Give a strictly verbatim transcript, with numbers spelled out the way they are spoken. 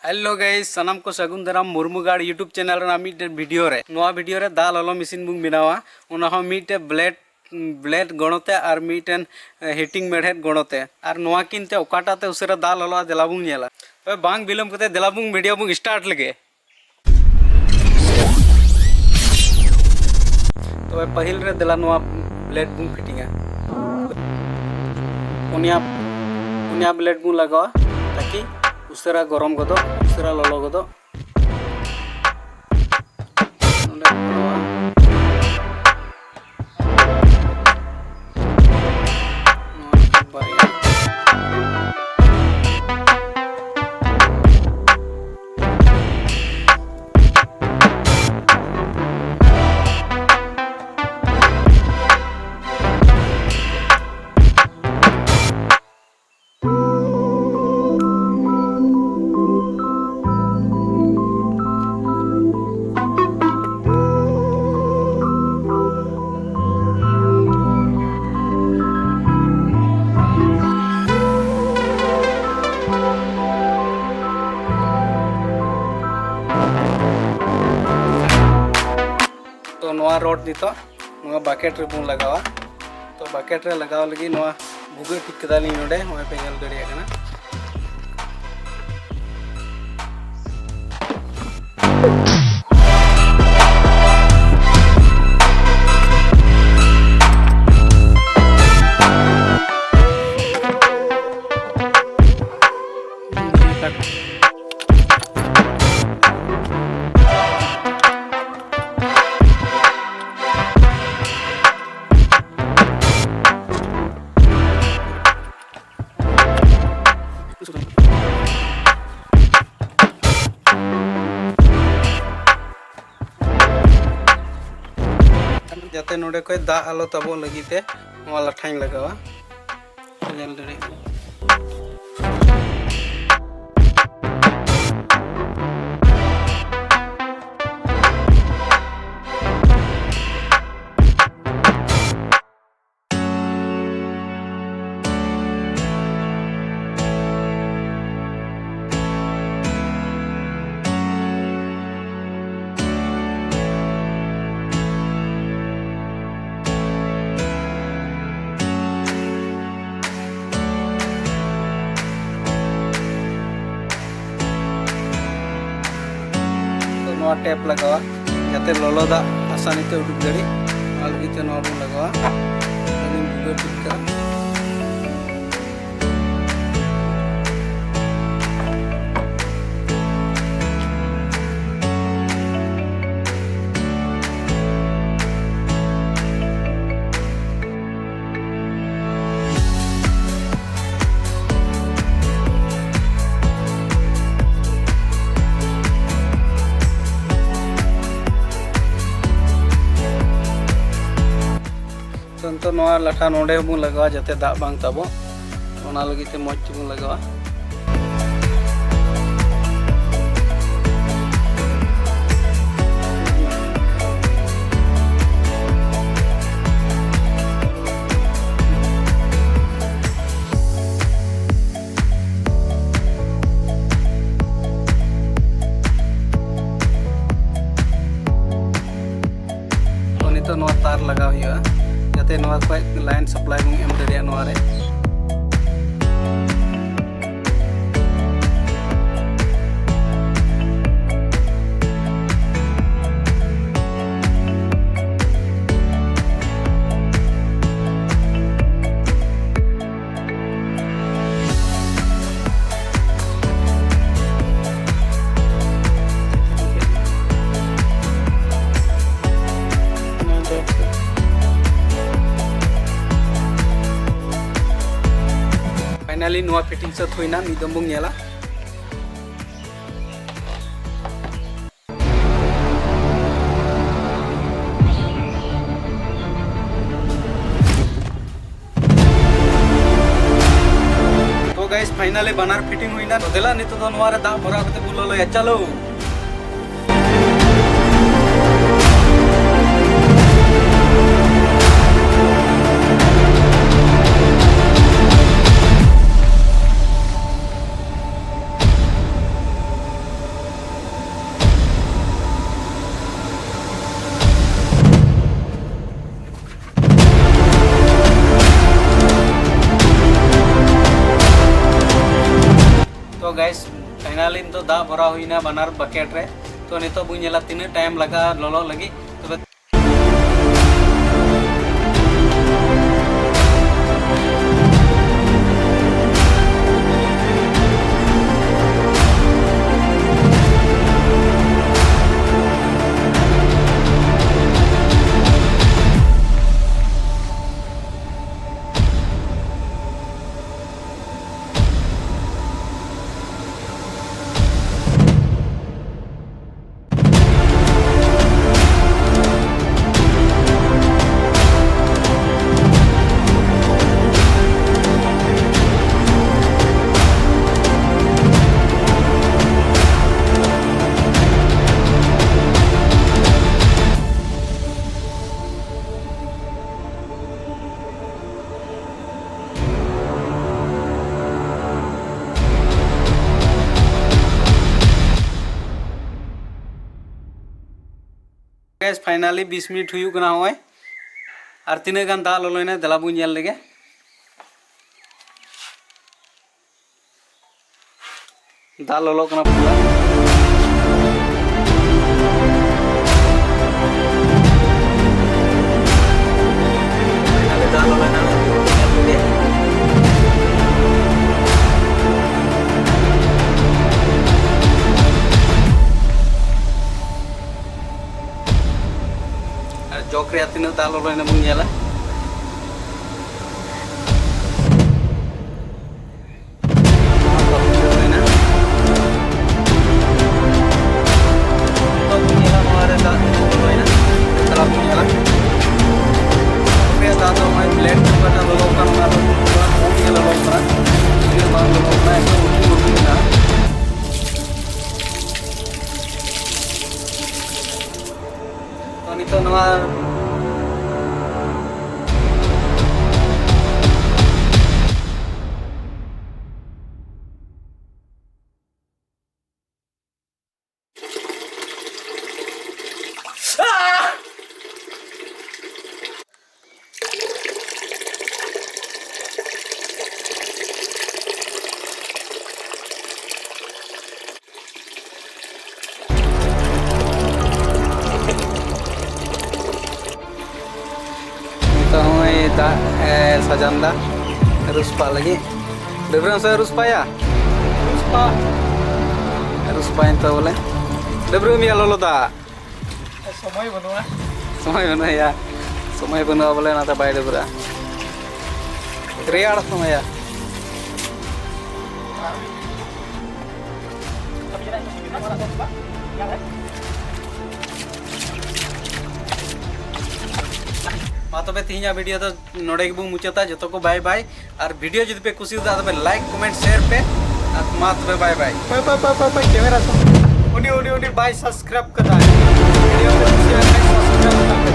Hello guys, ᱥᱟᱱᱟᱢ ᱠᱚ ᱥᱟᱹᱜᱩᱱ ᱫᱟᱨᱟᱢ ᱢᱩᱨᱢᱩ ᱜᱟᱲ YouTube channel ᱨᱮᱱᱟᱜ ᱢᱤᱫᱴᱮᱱ video ᱨᱮ᱾ ᱱᱚᱣᱟ video ᱨᱮ ᱫᱟᱜ ᱞᱚᱞᱚ machine ᱵᱚᱱ ᱵᱮᱱᱟᱣᱟ, ᱚᱱᱟ ᱦᱚᱸ ᱢᱤᱫᱴᱮᱱ blade blade ᱜᱚᱲᱚᱛᱮ ᱟᱨ ᱢᱤᱫᱴᱮᱱ heating ᱢᱮᱲᱦᱮᱫ ᱜᱚᱲᱚᱛᱮ᱾ ᱟᱨ ᱱᱚᱣᱟ ᱠᱤᱱ ᱛᱮ ᱚᱠᱟᱴᱟᱜ ᱛᱮ ᱩᱥᱟᱹᱨᱟ ᱫᱟᱜ ᱞᱚᱞᱚᱜᱼᱟ, ᱫᱮᱞᱟ ᱵᱚᱱ ᱧᱮᱞᱟ᱾ ᱛᱚᱵᱮ ᱵᱟᱝ ᱵᱤᱞᱚᱢ ᱠᱟᱛᱮ ᱫᱮᱞᱟ ᱵᱚᱱ video ᱵᱚᱱ start ᱞᱮᱜᱮ᱾ ᱛᱚᱵᱮ ᱯᱟᱹᱦᱤᱞ ᱨᱮ ᱫᱮᱞᱟ ᱱᱚᱣᱟ blade ᱵᱚᱱ fittingᱟ᱾ ᱯᱩᱱᱭᱟ ᱯᱩᱱᱭᱟ blade ᱵᱚᱱ ᱞᱟᱜᱟᱣᱟ, ᱛᱟᱠᱤ ᱩᱥᱟᱹᱨᱟ ᱜᱚᱨᱚᱢ ᱜᱚᱫᱚᱜ, ᱩᱥᱟᱹᱨᱟ ᱞᱚᱞᱚ ᱜᱚᱫᱚᱜ᱾ ᱱᱚᱰᱮ ᱵᱚᱞᱚᱜᱼᱟ᱾ ᱱᱚᱣᱟ ᱵᱟᱨᱭᱟ᱾ ᱛᱚ ᱱᱚᱣᱟ rod ᱱᱤᱛᱚᱜ ᱱᱚᱣᱟ bucket ᱨᱮᱵᱚᱱ ᱞᱟᱜᱟᱣᱟ᱾ ᱛᱚ bucket ᱨᱮ ᱞᱟᱜᱟᱣ ᱞᱟᱹᱜᱤᱫ ᱱᱚᱣᱟ ᱵᱷᱩᱜᱟᱹᱜ ᱴᱷᱤᱠ ᱠᱮᱫᱟᱞᱤᱧ ᱱᱚᱰᱮ, ᱱᱚᱜᱼᱚᱭ ᱯᱮ ᱧᱮᱞ ᱫᱟᱲᱮᱭᱟᱜ ᱠᱟᱱᱟ᱾ ᱡᱟᱛᱮ ᱱᱚᱰᱮ ᱠᱷᱚᱡ ᱫᱟᱜ ᱟᱞᱚ ᱛᱟᱵᱚᱜ ᱞᱟᱹᱜᱤᱫ ᱛᱮ ᱱᱚᱣᱟ ᱞᱟᱴᱷᱟᱧ ᱞᱟᱜᱟᱣᱟ᱾ ᱧᱮᱞ ᱫᱟᱲᱮᱭᱟᱜ ᱠᱟᱱᱟ᱾ ᱱᱚᱣᱟ ᱴᱮᱯ ᱞᱟᱜᱟᱣᱟ, ᱡᱟᱛᱮ ᱞᱚᱞᱚ ᱫᱟᱜ ᱟᱥᱟᱱᱤ ᱛᱮ ᱩᱰᱩᱠ ᱫᱟᱲᱮᱜ᱾ ᱚᱱᱟ ᱞᱟᱹᱜᱤᱫ ᱛᱮ ᱱᱚᱣᱟ ᱵᱚᱱ ᱞᱟᱜᱟᱣᱟ᱾ ᱟᱨ ᱵᱚᱱ ᱵᱷᱩᱜᱟᱹᱜ ᱴᱷᱤᱠ ᱠᱟᱜᱼᱟ᱾ ᱛᱚ, ᱱᱤᱛᱚᱜ ᱱᱚᱣᱟ ᱞᱟᱴᱷᱟ ᱱᱚᱰᱮ ᱦᱚᱸᱵᱚᱱ ᱞᱟᱜᱟᱣᱟ, ᱡᱟᱛᱮ ᱫᱟᱜ ᱵᱟᱝ ᱛᱟᱵᱚᱜ, ᱚᱱᱟ ᱞᱟᱹᱜᱤᱫ ᱛᱮ ᱢᱚᱡᱽ ᱛᱮᱵᱚᱱ ᱞᱟᱜᱟᱣᱟ᱾ ᱛᱚ, ᱱᱤᱛᱚᱜ ᱱᱚᱣᱟ ᱛᱟᱨ ᱞᱟᱜᱟᱣ ᱦᱩᱭᱩᱜᱼᱟ, ᱡᱟᱛᱮ ᱱᱚᱣᱟ ᱠᱷᱚᱡ line supply ᱵᱚᱱ ᱮᱢ ᱫᱟᱲᱮᱭᱟᱜᱼᱟ ᱱᱚᱣᱟ ᱨᱮ᱾ Finally, ᱱᱚᱣᱟ fitting ᱥᱟᱹᱛ ᱦᱩᱭᱱᱟ, ᱢᱤᱫ ᱫᱚᱢ ᱵᱚᱱ ᱧᱮᱞᱟ᱾ ᱛᱚ guys, finally ᱵᱟᱱᱟᱨ fitting ᱦᱩᱭᱱᱟ᱾ ᱛᱚ ᱫᱮᱞᱟ, ᱱᱤᱛᱚᱜ ᱫᱚ ᱱᱚᱣᱟ ᱨᱮ ᱫᱟᱜ ᱵᱷᱚᱨᱟᱣ ᱠᱟᱛᱮ ᱵᱚᱱ ᱞᱚᱞᱚᱭᱟ᱾ ᱪᱟᱞᱳ᱾ ᱛᱚ guys, finally ᱱᱤᱛᱚᱜ ᱫᱟᱜ ᱵᱷᱚᱨᱟᱣ ᱦᱩᱭᱱᱟ ᱵᱟᱱᱟᱨ bucket ᱨᱮ᱾ ᱛᱚ, ᱱᱤᱛᱚᱜ ᱵᱚᱱ ᱧᱮᱞᱟ ᱛᱤᱱᱟᱹᱜ ᱴᱟᱭᱤᱢ ᱞᱟᱜᱟᱜᱼᱟ ᱞᱚᱞᱚᱜ ᱞᱟᱹᱜᱤᱫ᱾ ᱛᱚᱵᱮ ᱜᱮᱥ, finally ᱵᱤᱥ ᱢᱤᱱᱤᱴ ᱦᱩᱭᱩᱜ ᱠᱟᱱᱟ ᱱᱚᱜᱼᱚᱭ᱾ ᱟᱨ ᱛᱤᱱᱟᱹᱜ ᱜᱟᱱ ᱫᱟᱜ ᱞᱚᱞᱚᱭᱮᱱᱟ, ᱫᱮᱞᱟ ᱵᱚᱱ ᱧᱮᱞ ᱞᱮᱜᱮ᱾ ᱫᱟᱜ ᱞᱚᱞᱚᱜ ᱠᱟᱱᱟ ᱯᱩᱨᱟᱹ᱾ Finally ᱫᱟᱜ ᱞᱚᱞᱚᱭᱮᱱᱟ, ᱧᱮᱞ ᱞᱮᱜᱮ᱾ ᱟᱨ ᱡᱚᱜᱽ ᱨᱮᱭᱟᱜ ᱛᱤᱱᱟᱹᱜ ᱫᱟᱜ ᱞᱚᱞᱚᱭᱮᱱᱟ ᱵᱚᱱ ᱧᱮᱞᱟ᱾ ᱱᱚᱣᱟ ᱫᱚ ᱦᱩᱭ ᱞᱚᱞᱚᱭᱮᱱᱟ᱾ ᱱᱤᱛᱚᱜ ᱵᱚᱱ ᱧᱮᱞᱟ ᱱᱚᱣᱟ ᱨᱮ ᱫᱟᱜ ᱛᱤᱱᱟᱹᱜ ᱞᱚᱞᱚᱭᱮᱱᱟ᱾ ᱪᱟᱞᱟᱣ ᱵᱚᱱ ᱧᱮᱞᱟ᱾ ᱟᱯᱮᱭᱟᱜ ᱫᱟᱜ ᱫᱚ ᱱᱚᱜᱼᱚᱭ blade ᱛᱮ ᱚᱠᱟᱴᱟᱜ ᱞᱚᱞᱚᱜ ᱠᱟᱱᱟ, ᱚᱱᱟ ᱫᱚ ᱛᱷᱚᱲᱟ ᱠᱚᱢ ᱜᱮ ᱞᱚᱞᱚᱜ ᱠᱟᱱᱟ᱾ ᱛᱤᱱᱟᱹᱜ ᱵᱟᱝ ᱞᱚᱞᱚᱜ ᱠᱟᱱᱟ, ᱮᱠᱫᱚᱢ ᱩᱰᱩᱠ ᱩᱰᱩᱠ ᱢᱮᱱᱟᱜᱼᱟ᱾ ᱛᱚ, ᱱᱤᱛᱚᱜ ᱱᱚᱣᱟ ᱥᱟᱡᱟᱱ ᱫᱟ ᱨᱩᱥᱯᱟ ᱞᱟᱹᱜᱤᱫ᱾ ᱰᱟᱹᱵᱽᱨᱟᱹ ᱥᱮ ᱨᱩᱥᱯᱟᱭᱟ? ᱨᱩᱥᱯᱟ᱾ ᱨᱩᱥᱯᱟᱭᱮᱱ ᱛᱚ ᱵᱚᱞᱮ᱾ ᱰᱟᱹᱵᱽᱨᱟᱹ ᱢᱮᱭᱟ ᱞᱚᱞᱚ ᱫᱟᱜ᱾ ᱥᱚᱢᱚᱭ ᱵᱟᱹᱱᱩᱜᱼᱟ᱾ ᱥᱚᱢᱚᱭ ᱵᱟᱹᱱᱩᱜᱼᱟ ᱭᱟ᱾ ᱥᱚᱢᱚᱭ ᱵᱟᱹᱱᱩᱜᱼᱟ ᱵᱚᱞᱮ, ᱚᱱᱟᱛᱮ ᱵᱟᱭ ᱰᱟᱹᱵᱽᱨᱟᱹᱜᱼᱟ᱾ ᱨᱮᱭᱟᱲ ᱥᱚᱢᱚᱭᱟ᱾ ᱢᱟ ᱛᱚᱵᱮ ᱛᱮᱦᱮᱧᱟᱜ video ᱫᱚ ᱱᱚᱰᱮ ᱜᱮᱵᱚᱱ ᱢᱩᱪᱟᱹᱫᱟ᱾ ᱡᱚᱛᱚ ᱠᱚ bye bye᱾ ᱟᱨ video ᱡᱩᱫᱤ ᱯᱮ ᱠᱩᱥᱤᱭᱟᱫᱟ, ᱛᱚᱵᱮ like, comment, share ᱯᱮ᱾ ᱟᱨ ᱢᱟ ᱛᱚᱵᱮ bye bye᱾ ᱯᱟᱭ, ᱯᱟᱭ, ᱯᱟᱭ, ᱯᱟᱭ, ᱯᱟᱭ, camera ᱥᱟᱵ᱾ ᱩᱱᱤ, ᱩᱱᱤ, ᱩᱱᱤ ᱵᱟᱭ subscribe ᱠᱟᱫᱟ᱾ Video ᱯᱮ ᱠᱩᱥᱤᱭᱟᱜ ᱠᱷᱟᱱ subscribe ᱠᱟᱜ ᱯᱮ᱾